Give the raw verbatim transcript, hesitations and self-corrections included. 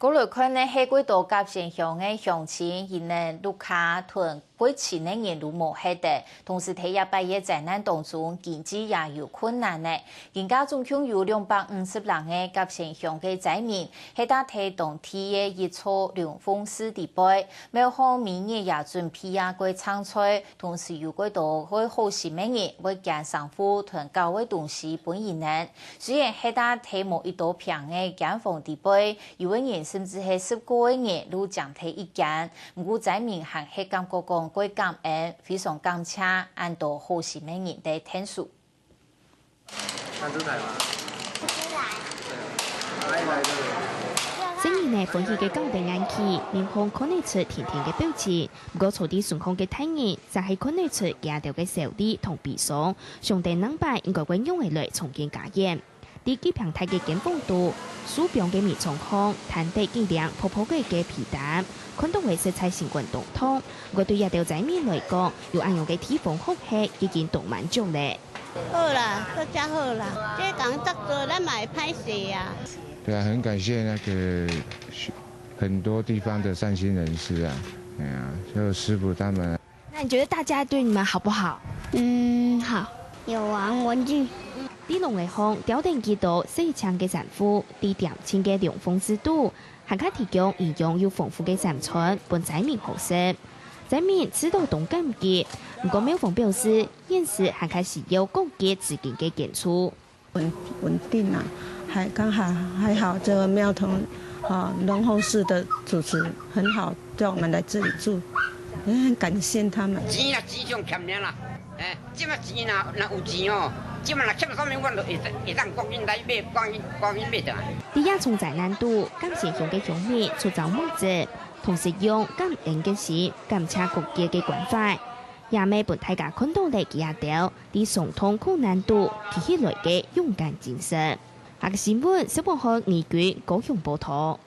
過來看呢，係幾多甲仙鄉个鄉親，因為屋下同歸親个人都無忒个，同時在這擺个災難當中，經濟也有困難呢。今下總共有兩百五十零个甲仙鄉个災民，係搭在當地个一座龍鳳寺底背，廟方每日也準備啊過正菜，同時有幾多會好心个人會捐衫褲同搞个東西分佢等。雖然係搭在無幾多坪个間房底背， 有个人甚至係十過个人都擠在一間，毋過災民還係感覺講過感恩，非常感謝恁多好心个人个𢯭手。看出來嗎？不出來。對啊，哪裡來的？細人仔歡喜个搞等眼去，面孔看得出甜甜个表情。毋過坐在身項个大人，正係看得出佢兜个愁慮同悲傷，想等下擺應該會仰仔來重建家園。 在幾坪大个間房肚，樹枋个眠床項，攤著幾領薄薄个个被單，看到會實在心肝當痛。毋過對這兜災民來講，有恁樣个地方歇息已經當滿足了。好啦，這下好啦，這工作做咱嘛會歹勢啊。對啊，很感謝那個很多地方的善心人士啊，哎呀，就師傅他們。 那你覺得大家對你們好不好？嗯，好。有玩玩具。在籠仔項吊等幾多洗淨个衫褲，在恬靜个涼風之肚，還較提供營養又豐富个三餐分災民好食。災民食到當感激，毋過廟方表示，現時還較需要各級資金个援助。 穩，穩定啊，還，剛好，還好這個廟堂，啊，龍鳳寺的主持很好，叫我們來這裡住，也很感謝他們。錢啊，錢上欠爾啦，欸，這馬錢若，若有錢哦，這馬若欠啥物，阮就會，會當趕緊來買，趕緊，趕緊買倒來。在這場災難肚，甲仙鄉个鄉民出走募資，同時用感恩个心，感謝各界个關懷。 也乜分大家看到了佢兜在傷痛苦難肚企起來个勇敢精神。下個新聞，石寶漢、倪君高雄報導。